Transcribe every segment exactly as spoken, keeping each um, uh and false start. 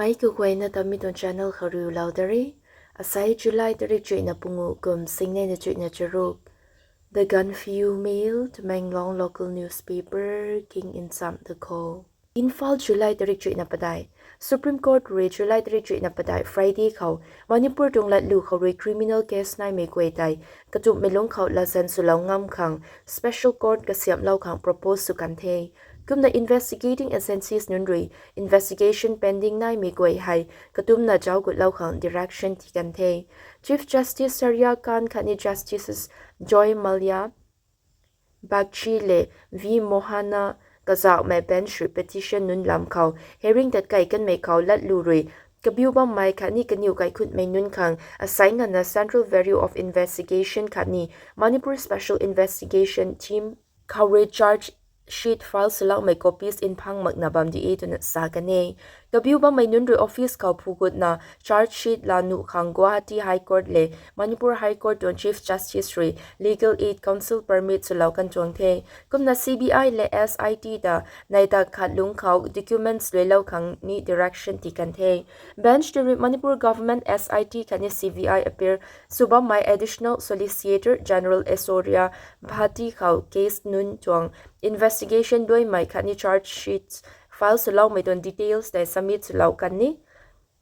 Ai kaguayna ta mi tuang channel khou riulou da re. Asai July tarik chuihna pungu kum singnei na chuihna charuk. The Gaanphiu Mail, Tamenglong local newspaper, king in sam the kho. Imphal, July tarik chuihna padeih. Supreme Court rui July tarik chuihna padeih Friday khou Manipur tuang latlu khou rui criminal case naimei guay tei katumhmei lungc khou latzan swlou ngam khang special court kasiamhlou khang propose sw kan the. Kumna investigating agencies nunc rui investigation pending naimei guay hei katumna zauc gutlou khang direction ti kan the. Chief Justice Surya Kant khatni Justices Joy Mallya, Bagchi le V Mohana kazauhmei bench rui petition nunc lam khou hearing tat kei kanmei khou latlu rui kabiu bammei khatni kaniw kaikhutmei nunc khang asai nganvna Central Bureau of Investigation khatni Manipur Special Investigation Team khou rui charge sheet file swloumei copies mphang makna bam di e twna sa kan e. Kabiu bammei nunc rui office khou phugutna charge sheet laa nuh khang Guwahati High Court le Manipur High Court tuang Chief Justice rui legal aid, counsel permit swlou kan tuang the. Kumna C B I le S I T ta neihtak khat lungc khou documents luilou khang ni direction ti kan the. Bench tei rui Manipur Government, S I T khatni C B I appear sw bammei Additional Solicitor General Aishwarya Bhati khou case nunc tuang investigation duaimei khatni charge sheets file swloumei tuang details tei submit swlou kan ni.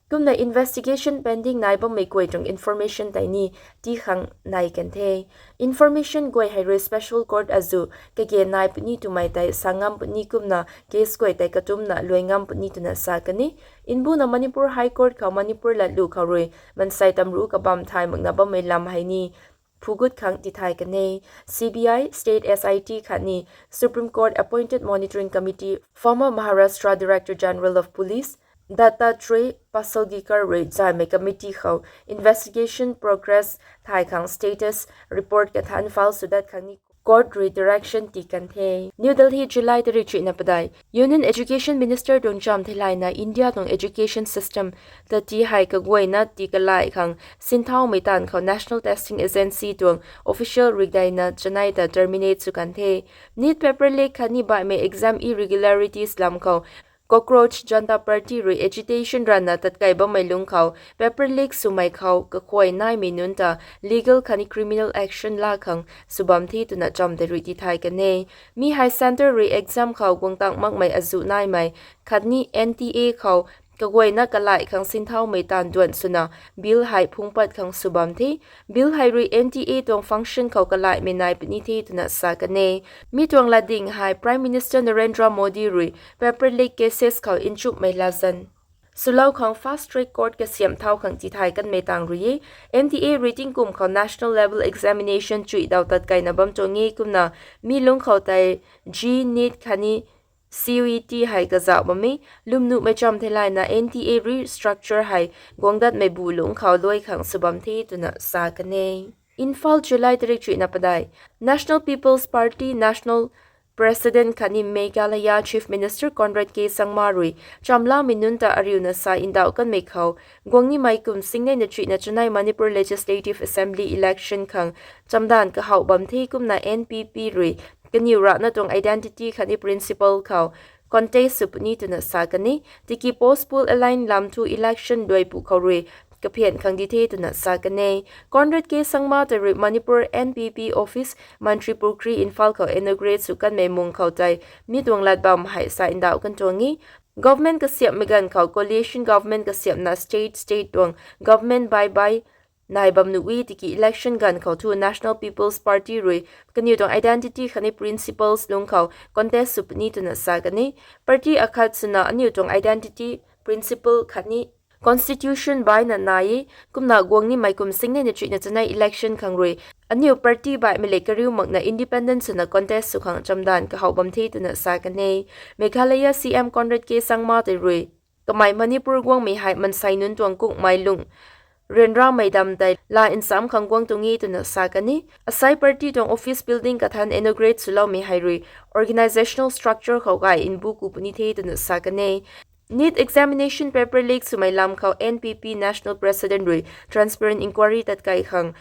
Kumna investigation pending nai bammei guay tuang information tei ni tii khang nai kan the. Information guay hei rui special court azuh kage nai puni twmei tei sa ngam puni kumna case guay tei katumna luai ngam puni twna sa kan e. Mbuna Manipur High Court khou Manipur latlu khou rui mansei tamruc kabam thay makna bammei lam hei ni phugut khang tithay kan e. C B I, State S I T khatni Supreme Court appointed monitoring committee, former Maharashtra Director General of Police Dattatreya Pasalgikar rui zaymei committee khou investigation progress thay khang status report kathan file swdat khang ni court rui direction ti kan the. New Delhi, July tarik chuihna padeih. Union Education Minister tuang cham theilayna India tuang education system ta ti hei kaguayna ti kalai khang sinthaumei taanv khou National Testing Agency tuang official rikdeina chanei ta terminate sw kan the. NEET paper leak khatni baihmei exam irregularities lam khou Cockroach Janta Party rui agitation ranna tatkei bammei lungc khou paper leak swmei khou kakhuay naimei nunc ta legal khatni criminal action laa khang sw bam the twna cham tei rui tithay kan e. Mi hei centre rui exam khou guang tang makmei azuh naimei khatni N T A khou kaguayna kalai khang sinthaumei taanv duan swna bill hei phungc pat khang sw bam the. Bill hei rui N T A tuang function khou kalaimei nai puni the twna sa kan e. Mi tuang latding hei Prime Minister Narendra Modi rui paper leak cases khou nchumhmei latzan swlou khang fast track court kasiamh thau khang tithay kanmei tang rui e. N T A rui tingkum khou national level examination chuih daw tatkeina bam tuang e kumna mi lungc khou tei J NEET khatni C U E T hei kazauh bam e. Lwmnuhmei cham theilayna N T A rui structure hei guang datmei bu lungc khou luai khang sw bam the twna sa kan e. Imphal, July tarik chuihna padeih. National People's Party National President khatni Meghalaya Chief Minister Conrad K Sangma rui chamlamei nunc ta ariuna sa ndauh kanmei khou guang nimei kum singnei na chuihna chanei Manipur Legislative Assembly election khang chamdanv kahouh bam the kumna N P P rui kaniw rana tuang identity khatni principle khou contest sw puni twna sa kan e. Tiki post poll align lam thu election duaipu khou rui kaphian khang di the twna sa kan e. Conrad K Sangma tei rui Manipur N P P office Mantripukhri, Imphal khou inaugurate sw kanmei mung khou tei mi tuang lat bam hei sa ndauh kan tuang e. Government kasiamhmei ganv khou coalition government kasiamhna state state tuang government bai bai nai bam nuh e tiki election ganv khou thu National People's Party rui kaniw tuang identity khatni principles lungc khou contest sw puni twna sa kan e. Party akhat swna aniw tuang identity, principle khatni constitution baina nai e. Kumna guang nimei kum singnei na chuihna chanei election khang rui aniw party baihmei le kariu makna independent swna contest sw khang chamdanv kahouh bam the twna sa kan e. Meghalaya C M Conrad K Sangma tei rui kamei Manipur guangmei hei mansei nunc tuang kungmei lung ryanramei dam tei la nsam khang guang tuang e twna sa kan e. Asai party tuang office building kathan inaugurate swloumei hei rui organizational structure khou gay nbu ku puni the twna sa kan e. NEET examination paper leak swmei lam khou N P P National President rui transparent inquiry tatkei khang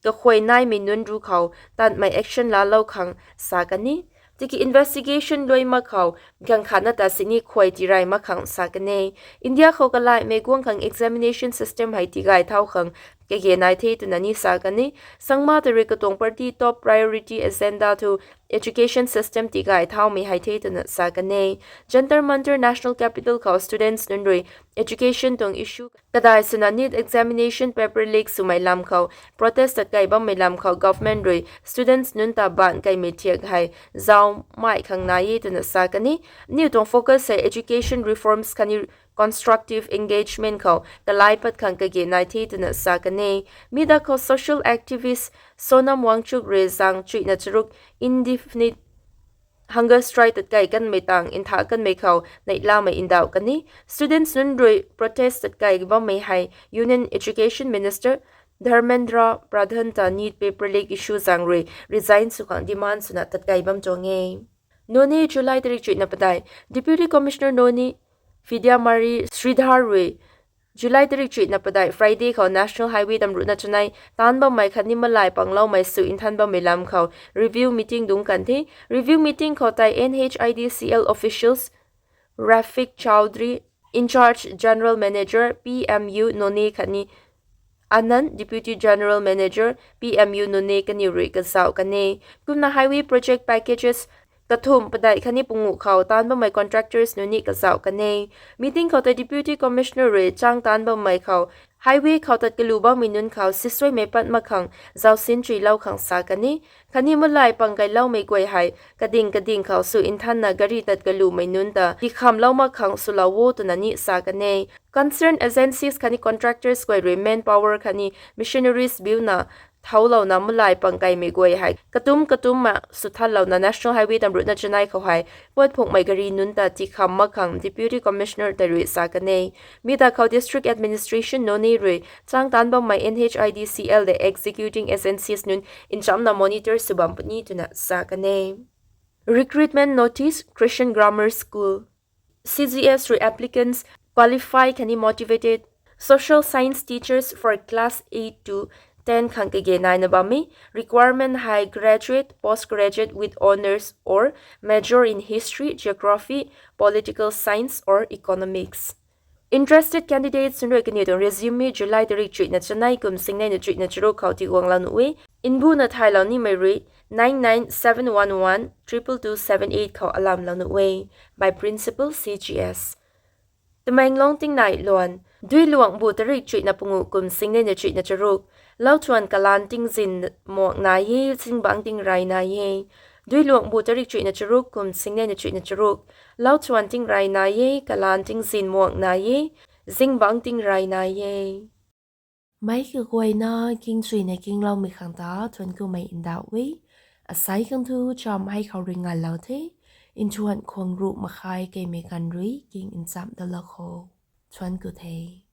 kakhuay naimei nunc ru khou tanmei action laalou khang sa kan e. Tiki investigation luai mak khou ganv khatna ta sini khuay tirey mak khang sa kan e. India khou kalaimei guang khang examination system hei tigay thau khang kage nai the twna ni sa kan e. Sangma ta rui katuang party top priority agenda thu education system tigay thaumei hei the twna sa kan e. Jantar Mantar National Capital khou students nunc rui education tuang issue kadai swna NEET examination paper leak swmei lam khou protest tat kei bammei lam khou government rui students nunc ta ban keimei thiak hei zau mai khang nai e twna sa kan e. Aniw tuang focus hei education reforms khatni constructive engagement khou kalai pat khang kage nai the twna sa kan e. Mi da khou social activist Sonam Wangchuk rui zang chuihna charuk indefinite hunger strike tat kei kanmei tang ntha kanmei khou neihlamei ndauh kan e. Students nunc rui protest tat kei bammei hei Union Education Minister Dharmendra Pradhan ta NEET paper leak issue zang rui resign sw khang demand swna tat kei bam tuang e. Noney, July tarik chuihna padeih. Deputy Commissioner Noney Vidyamari Sridhar rui July tarik chuihna padeih Friday khou National Highway tamruhna chanei taanc bammei khatni malai pangloumei sw nthan bammei lam khou review meeting dungc kan the. Review meeting khou tei N H I D C L officials Rafiq Chowdhury, in charge General Manager P M U Noney khatni Anand, Deputy General Manager P M U Noney kaniw rui kazauh kan e. Kumna highway project packages kathumh padeih khatni panguh khou taanc bammei contractors nunc ni kazauh kan e. Meeting khou tei Deputy Commissioner rui chang taanc bammei khou highway khou tat kalu bammei nunc khou sisuaimei pat mak khang zausin chuilou khang sa kan e. Khatni malai pang kailoumei guay hei kading kading khou sw nthanna gari tat kalumei nunc ta tikhamlou mak khang swlou o twna ni sa kan e. Concerned agencies khatni contractors guay rui manpower khatni machineries biuna thoulouna malai pang kaimei guay hei katumc katumc ma swthanlouna National Highway tamruhna chanei khou hei puat phungmei gari nunc ta tikham mak khang Deputy Commissioner tei rui sa kan e. Mi da khou District Administration Noney rui chang taanc bammei N H I D C L the executing agencies nunc nchamna monitor sw bam puni twna sa kan e. Recruitment notice, Christian Grammar School. C G S rui applicants qualify khatni motivated social science teachers for class eight to ten khang kage naina bam e. Requirement hei graduate, postgraduate with honours or major in history, geography, political science or economics. Interested candidates nunc rui kaniw tuang resume July tarik chuihna chanei kum singneina chuihna charuk khou tiguanglou nuh e. Nbuna thaylou nimei rui nine nine seven one one triple two seven eight khou alamlou nuh e. By Principal, C G S. Tamenglong tingnai luan. Duiluangbu tarik chuihna panguh kum singneina chuihna charuk. Lauthuan kalaan tingzin muang nai e, zingbangc tingrey nai e. Duiluangbu tarik chuihna charuk kum singneina chuihna charuk. Lauthuan tingrey nai e, kalaan tingzin muang nai e, zingbangc tingrey nai e. Meic kaguayna kingchuina kingloumei khang ta thuanc kumei ndauh e. Asei khang thu cham hei khou rui nganlou the. Nthuan khwang ruh makhai keimei ganv rui king nchamh dalou kho. Thuanc ku the.